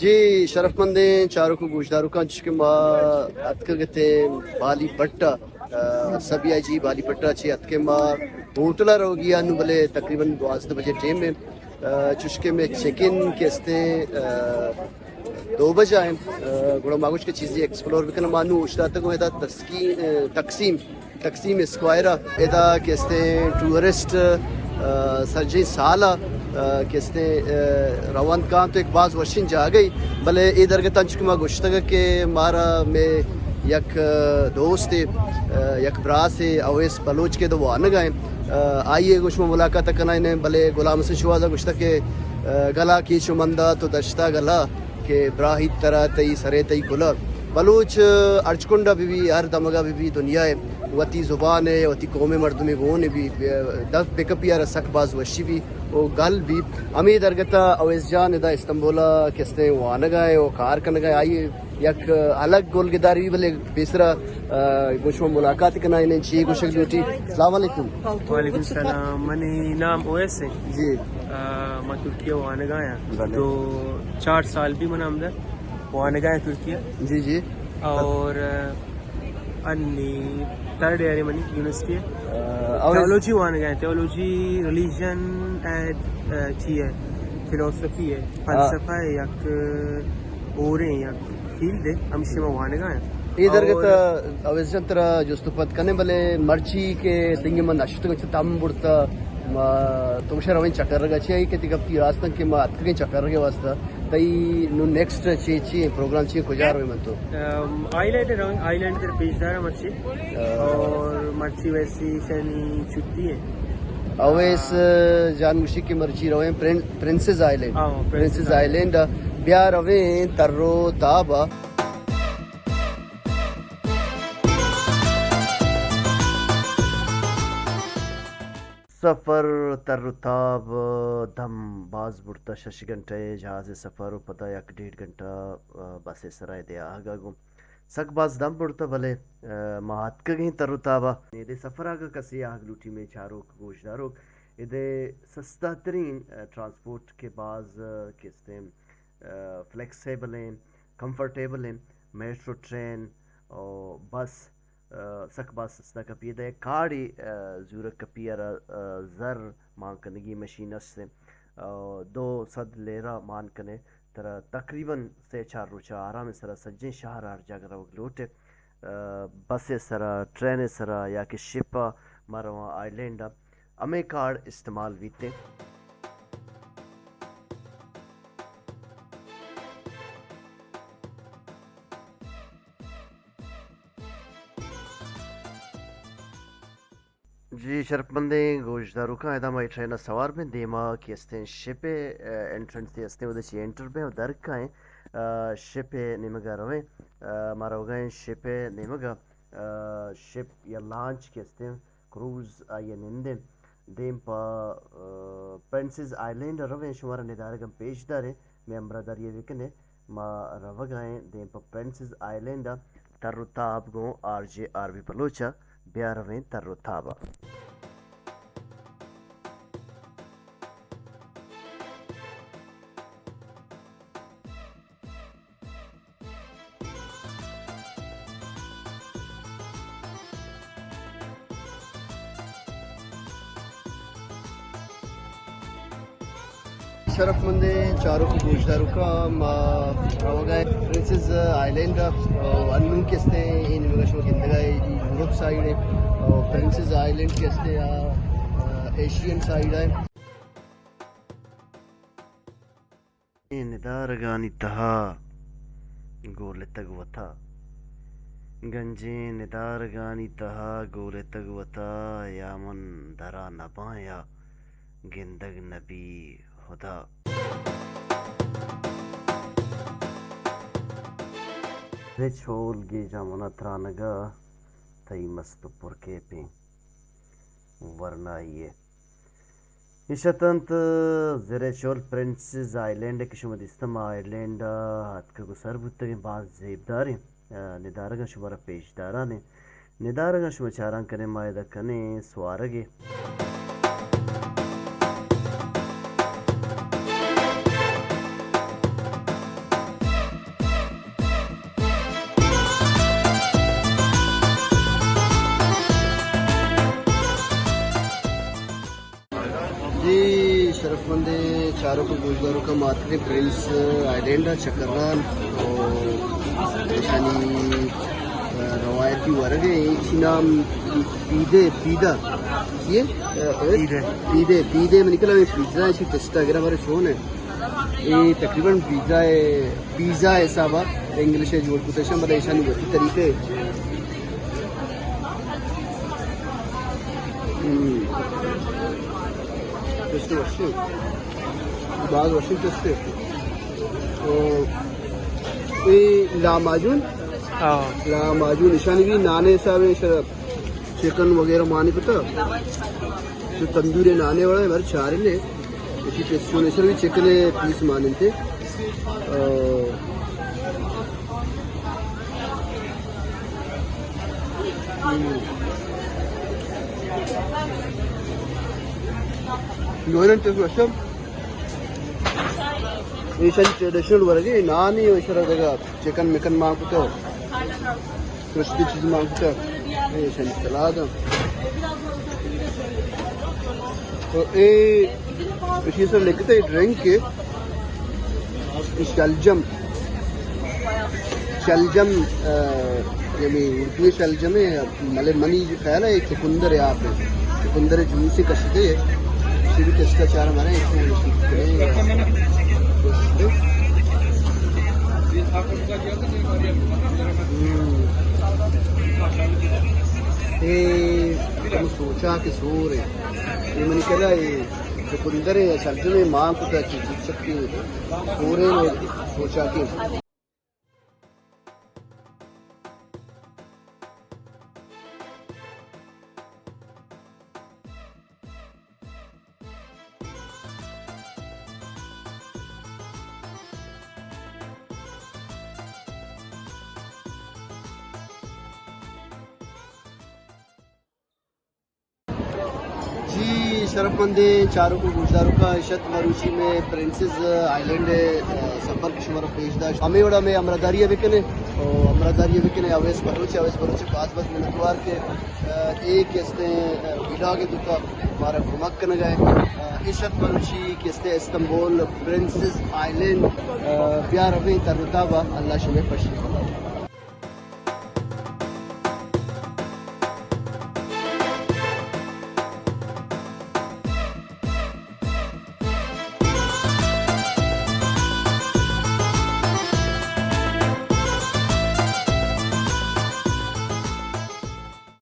جی، شرفمندیں چاروک و گوشداروکاں، چوش کہ ما اتکگ اتیں بالی پٹ ءَ، آ، سبی آئی جی بالی پٹ ءَ چہ اتکیں ما ہوٹل ءَ روگی آں نوں، بلے تقریباً دوازدہ بجے ٹیم ایں۔ آ، چوش کہ مئے چیک ان کہ استیں، آ، دو بجہ ایں۔ آ، گڑا ما گوشت کہ چیزے ایکسپلور بکناں۔ ما نوں اوشتاتگ اوں ادا تسکی-، آ، تقسیم تقسیم اسکوائر ءَ۔ ادا کہ استیں ٹورسٹ، آ، سجیں سال ءَ، آ، کہ استیں، آ، روان کاں تو یک باز وشیں جاگہے، بلے اے درگت ءَ انچو کہ ما گوشتگ کہ مارا مئے یک، آ، دوستے، آ، یک براسے اویس بلوچ کہ ادا وانگ ءَ ایں، آ، آئی ءَ گوں شما ملاقات ءَ کنائینیں، بلے غلام حسین شوہاز ءَ گوشتگ کہ، آ، گلا کیچ و مند ءَ تو دشت ءَ گلا کہ براہیت ترا تئی سرے تئی کلہ۔ بلوچ ہرچ کنڈا بہ بی، ہر دمگا بہ بی، دنیا ءِ وتی زبان ءِ، وتی قوم ءِ مردمے گون بی، دپ بکپی آرا سک باز وشی بی و گل بی۔ ہمے درگتا اویس جان ادا استنبولا کہ استیں وانگا ءِ و کار کنگا ءِ، آئی یک الگ گلگداری بی، بلے پیسرا، آ، گوں شما ملاقات کنائینیں، چی گوشگ لوٹی۔ السلام علیکم۔ وعلیکم السلام، منی نام اویس ایں۔ جی۔ آ، ما ترکیہ وانگا آں۔ بلے۔ تو چار سال بی من ہمدا وانگا آں ترکیہ۔ جی، جی۔ اور، آ، انی تھرڈ ایئر ایں منی یونیورسٹی ءِ۔ آ، اور تھیولوجی وانگا آں، تھیولوجی، ریلیجن اینڈ، آ، چی اے، فلسفی اے، آ۔ فلسفہ اے، یک اوریں یک فیلڈ اے، ہمشی ما وانگا آں۔ اے درگت اور ءَ اویس جان ترا جست و پد کنیں، بلے مرچی کہ تنگی من نشتگ چہ دم برتا، ما تو گوشے رویں چکرگا، چی اے کہ تئی گپ تئی راست ایں کہ ما اتکگیں چکرگے واسطہ۔ تئی نوں نیکسٹ چی، چی پروگرام چی، کجا رویں من تو؟ ام، آئی لینڈ رویں، آئی لینڈ ترا پیش داراں مرچی۔ آ۔ اور مرچی ویسی شنی چھٹی اے۔ اویس جان گوشی کہ مرچی رویں پرن-، پرنسز آئی لینڈ۔ ہاں، پرنسز پرنسز آئی لینڈ۔ آئی لینڈ۔ بیا رویں تر و تاب ءَ۔ سفر تر و تاب، دم باز برتا، شش گھنٹہ ءِ جہاز ءِ سفر و پدا یک ڈیڑھ گھنٹہ، آ، بس ءِ سرا ادا آہگا گوں سک باز دم برتا، بلے، آ، ما اتکگیں تر و تابا۔ ادے سفر اگاں کسے آہگ لوٹی مئے چاروک گوشداروک، ادے سستا ترین، آ، ٹرانسپورٹ کہ باز، آ، کہ استیں، آ، فلیکسیبل ایں، کمفرٹیبل ایں، میٹرو ٹرین و بس، آ، سک باز سستا کپی۔ ادا یک کارڈے، آ، زورگ کپی، ہرا، آ، زر مان کنگی مشین است ایں۔ آ، دو سد لیرہ مان کنے، ترا تقریباً سے چار روچا آرام ءِ سرا سجیں شہر ہر جاگہ روگ لوٹ ئے۔ آ، بس ءِ سرا، ٹرین ءِ سرا یا کہ شپ ءَ ما رواں آئی لینڈ ءَ، ہمے کارڈ استعمال بیت ایں۔ جی شرپمندیں گوشداروکاں، ادا ما اے ٹرین ءَ سوار بیں، دیما کہ استیں شپ ءِ، آ، انٹرنس ءَ استیں، اودے چہ انٹر بیں و در کائیں، آ، شپ ءِ نیمگ ءَ رویں۔ آ، ما روگا ایں شپ ءِ نیمگ ءَ، آ، شپ یا لانچ کہ استیں، کروز آئی ءَ نندیں۔ دیم پہ، آ، پرنسز آئی لینڈ ءَ رویں، شمارا ندارگاں پیش داریں، مئے ہمراہداری ءَ بکنے۔ ما روگا ایں دیم پہ پرنسز آئی لینڈ ءَ، تر و تاب گوں R J R B Baloch ءَ۔ بیا رویں تر و تاب ءَ۔ شرفمندیں چاروک و گوشداروکاں، ما روگا ایں پرنسز آئی لینڈ ءَ، و انوں کہ استیں اے نیمگا شما گندگا اے، اے یورپ سائیڈ اے، و پرنسز آئی لینڈ کہ استیں آ، آ، ایشین سائیڈ اے۔ ندارگانی تہا گولتگ وتا، گنجیں ندارگانی تہا گولتگ وتا، یا من درا نباں یا گندگ نبی ہدا۔ رچ ہول گیجاں منا ترانگا، تئی مست و پرکیپیں ورنائی ءِ۔ ایش اتنت زرچ ہول پرنسز آئی لینڈ کہ شما دیستہ، ما آئی لینڈ ءَ اتکگ و سر بوتگیں، باز زیبداریں، آ، ندارگاں شمارا پیش داران ایں۔ ندارگاں شما چاران کنیں، ما ادا کنیں سوارگے۔ چاروک ءُ گوشداروکاں، ما اتکیں پرنس آئیلینڈ ءَ چکران ءُ ایشانی، ءَ، روایتی ورگ ءَ، ایشی نام پیدے، پیدا، چی اے؟ ءَ، اویس؟ پیدے۔ پیدے، پیدے، منی کلا پیزا، ایشی ٹیسٹ ءَ گرا بارے چون اے؟ اے تقریباً پیزا اے، پیزا حساب ءَ انگلش ءَ جوڑ کتگ، بلے ایشانی وتی طریقہ اے۔ ہم۔ ٹیسٹ وش اے۔ باز وشیں ٹیسٹ اے۔ او، اے لاماجون؟ ہاں۔ لاماجون، ایشانی بھی نانے حساب اے، ایشرا چکن وغیرہ مانی کتا۔ تو تندوری نانے والا اے، بر چاریں اے۔ ایشی ٹیسٹ چون اے، ایشرا بھی چکن پیس ماننتے۔ او، ہم۔ دوئیناں ٹیسٹ وش اے۔ ایشانی ٹریڈیشنل ورگ اے، نان اے، ایشرا دگہ چکن مکن مان کتگ، کرسپی چیز مان کتگ۔ اے ایشانی سلاد اے۔ تو اے، ایشی سر لکھتا اے ڈرنک اے، شلجم۔ شلجم، ءَ، یعنی اردو شلجم اے، بلے منی خیال اے چکندر اے، آپ اے۔ چکندر جوس اے، کشتے اے۔ ایشی بھی ٹیسٹ ءَ چار مارے، ایشی بھی کرے۔ ہم۔ اے کم سوچا کہ سور اے۔ اے منی کلا اے چکندر اے، شلجم اے، مان کتا چی چکی سور اے، سوچا کہ جی، شرف مندیں چاروک ءُ گوشداروکاں، اش ات مروچی مئے پرنسز آئیلینڈ ءِ، ءَ، سفر کہ شمارا پیش داشت۔ ہمے وڑا مئے ہمراہداری ءَ بکنے، او ہمراہداری ءَ بکنے اویس بلوچ ءِ، اویس بلوچ ءِ باز باز منتوار کہ، ءَ، اے کہ استیں، ءَ، ویلاگ ءِ توکا مارا کمک کنگا اے۔ ءَ، اش ات مروچی کہ استیں استنبول پرنسز آئیلینڈ، ءَ، بیا رویں تر و تابا، اللہ شمئے پشت۔